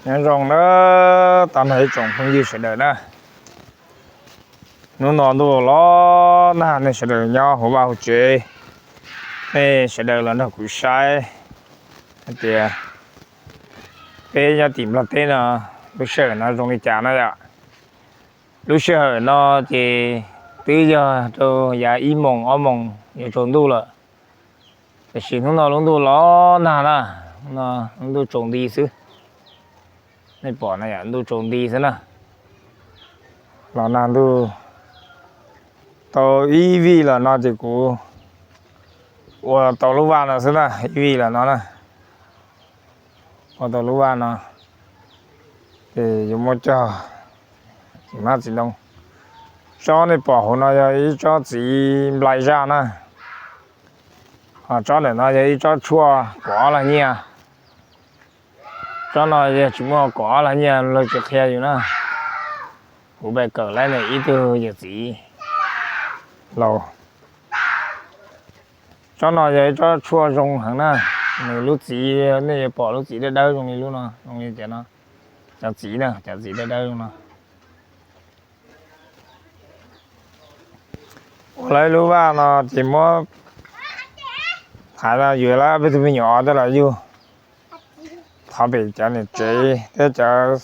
Nyob zoo na, tag nrho ib tsoom phooj ywg sawv daws na. Hnub no ntuj los nag, nej sawv daws nyob hauv vaj hauv tsev, nej sawv daws los nrog kuv saib hais tias peb nyob tim Nplog teb no lub sij hawm no zoo li cas na yom. Lub sij hawm no ces twb yog rau yav ib moos ob moos yuav tsaus ntuj lawm, tiam sis hnub no lub ntuj los nag na, lub ntuj tsaus nti xwb. Nej pom na yom, ntuj tsaus nti xwb na. Los nag ntuj tau ib vij los no ces kuv ua tau lub vaj no xwb na, ib vij los no na. Ua tau lub vaj no ces yuav muab cog txiv hmab txiv ntoo. Tsob nej pom hauv no yog ib tsob txiv nplai zaj na, ho tsob ntawm no yog ib tsob tshuaj kom ob lag nyiaj. Tsob no yog tsis muaj kom ob lag nyiaj luag tsis qhia yus na. Kuv pais kawm lawm ntawm ib tug yawm txiv laus. Tsob no yog ib tsob tshuaj zoo heev na. Nws lub txiv, nej yuav pom lub txiv dawb dawb zoo li lub no, zoo li cov no, cov txiv na, cov txiv dawb dawb zoo no. Ua lawm lub vaj no ces muab thaiv no yuav lawm peb tug me nyuam os coj los yug. Thov pem cov niam tsev thiab cov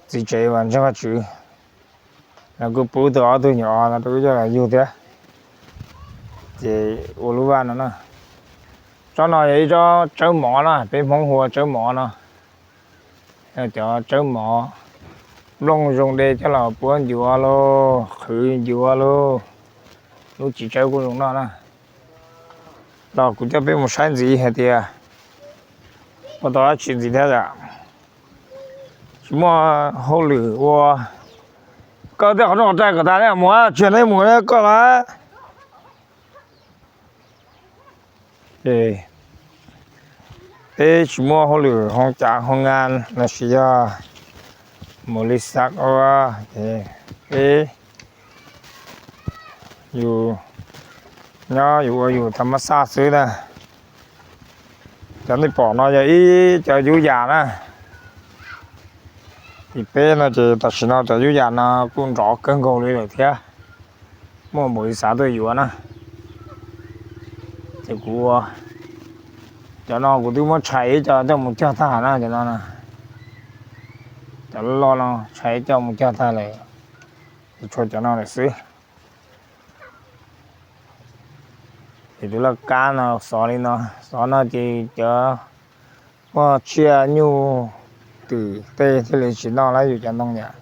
txiv tsev uas ntseeg Vajtswv, lawv kuj pub tug ob tug nyuam os no rau wb coj los yug thiab. Ces ua lub vaj no na. Tsob no yog ib tsob tsawb mov na, peb Hmoob hu ua tsawb mov no. Yog cov tsawb mov nplooj zoo de coj los puab ncuav lauj, qhwv ncuav lauj, lub txiv tsawb kuj zoo noj na. Los kuv coj peb mus saib ntxiv hais tias ua tau dab tsi ntxiv thiab yom. Tsis muaj hauj lwm ua, koj tej qhov rooj qhov rais kom tas neb mus, tsis yog neb mus koj los. Ces peb tsis muaj hauj lwm hoo cav hoo ngas lossis yog mus li xav ua, ces peb yus nyob yus ua yus tha mab xaj xwb na. Cov nej pom no yog ib cov yub yas na. Tim peb no ces tam sim no cov yub yas no kuj nrov kawg nkaus li lawm thiab, muaj npaum li xav tuaj yuav na. Ces kuv ua, cov no kuv twb muab tshais ib co coj mus cog tag na, cov no, cov loj loj no tshais ib co mus cog tag lawm, ces tshuav cov no lawm xwb. Ces tus laj kab no xov li no, xov no ces cov muaj tsiaj nyuj twm tej thiaj li tsis noj lawm yus cov ntoo yom.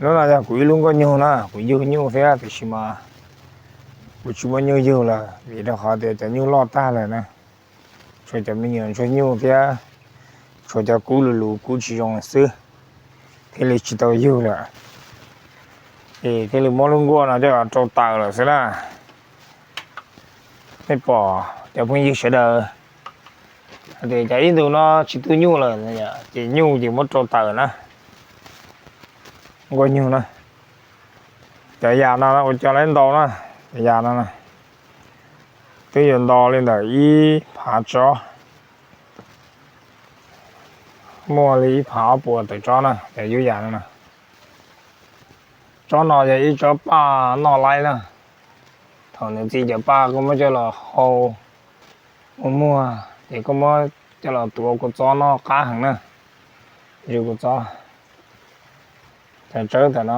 Lub no yog kuv ib lub nkuaj nyuj na, kuv yug nyuj thiab tiam sis mas kuv tsis muaj nyuj yug lawm vim rau qhov tias cov nyuj loj tag lawm na. Tshuav cov me nyuam ntsuag nyuj thiab tshuav cov kub lus lus kub tsis zoo lawm xwb, thiaj li tsis tau yug lawm. Ces thiaj li muab lub nkuaj no coj rau taws lawm xwb na. Nej pom cov phooj ywg sawv daws hais tias cas ib ntus no tsis tu nyuj lawm, ces nyuj ces muab rau taws na. Nkuaj nyuj na, cov yas no ua cov lawv ntau na, cov yas no na, twb yuav ntau li ntawm ib phav tsob, muaj li ib phav ob puas tawm tsob na, cov yub yas no na. Tsob no yog ib tsob paj noj laib na. Thaum nws txi cov paj koj muab coj los hau ua muag, ces koj muab coj los tuav kua txob noj qab heev na. Zus kua txob. Cov tsawb tam no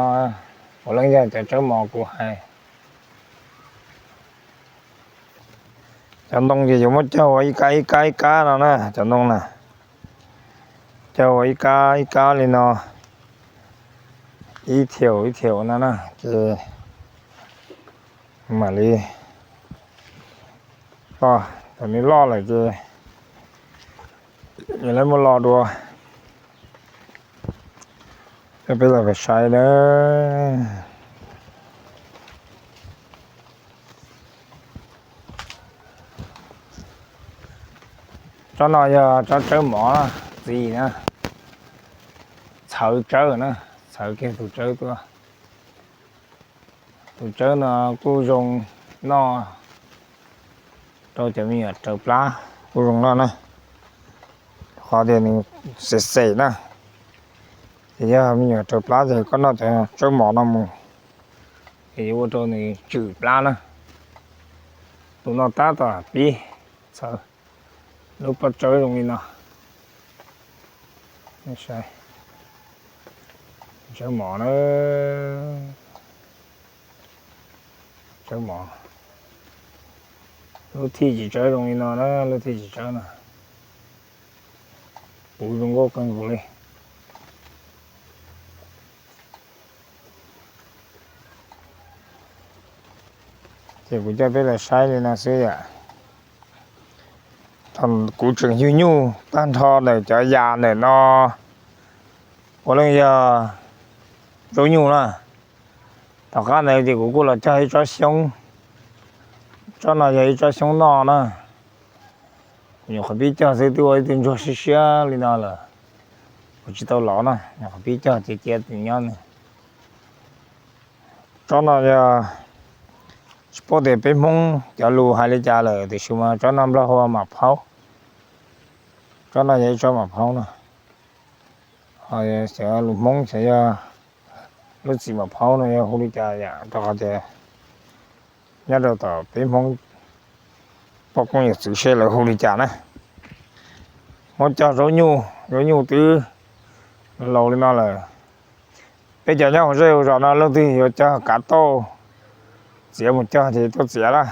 puav leej yog cov tsawb mos kuv hais. Cov ntoo ces yuav muab cog ua ib kab ib kab ib kab no na, cov ntoo na. Cog ua ib kab ib kab li no, ib thiaum ib thiaum no na, ces mam li loj, thaum nws loj lawm ces yuav lawv muab lo dua. Peb los saib na. Tsob no yog tsob tsawb mov txiv na, txhawv tsawb na, txhawv kiag tus tsawb tuaj. Tus tsawb no kuj zoo noj rau cov me nyuam raws plab, kuj zoo noj na. Qhov tias nws xem xem na, ces yog me nyuam raws plab ces koj noj cov tsawb mov no mus, ces yuav ua rau nws tswm plab na. Tus no tab tom pib txhawv lub pob tsawb zoo li no. Tsawb mov na, tsawb mov. Lub thij tsis tsawb zoo li no na, lub thij tsis tsawb no. Puv zoo nkauj kawg nkaus li. Ces kuv coj peb los saib li no xwb yom. Thaum kuv tseem yug nyuj tag nrho ntawm cov yas ntawm no puav leej yog zaub nyuj na. Tom qab ntawd ces kuv kuj los cog ib tsob xyoob. Tsob no yog ib tsob xyoob noj na. Kuv nyuam qhuav pib cog xwb twb ua ib tug ntsuag siab siab li no lawm. Kuv tsis tau lov na, nyuam qhuav pib cog cia cia nyob. Tsob no yog, tsis paub tias peb Hmoob cov lus hais li cas lawm tiam sis mas tsob no Nplog hu ua mam phaub. Tsob no yog ib tsob mam phaub no. Ho xyov lus Hmoob xyov yog lub txim mam phaub no yog hu li cas yom, rau qhov tias nyob rau tom peb Hmoob poj koob yawm txwv seb lawv hu li cas na. Muab cog zaub nyuj, zaub nyuj twb laus li no lawm. Peb cov nyob hauv zej hauv zos no leej twg yuav cog kav tauj txiav mus cog ces tuaj txiav na.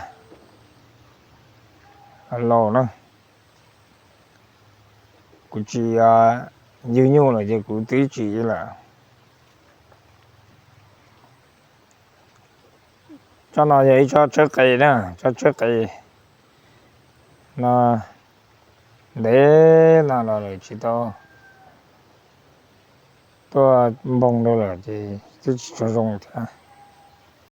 Laus na. Kuv tsis yug nyuj lawm ces kuv twb tsis lawm. Tsob no yog ib tsob tsawb qe na, tsob tsawb qe no ntev no los lawm tsis tau tuaj npog rau lawm ces twb tsis tshua zoo thiab.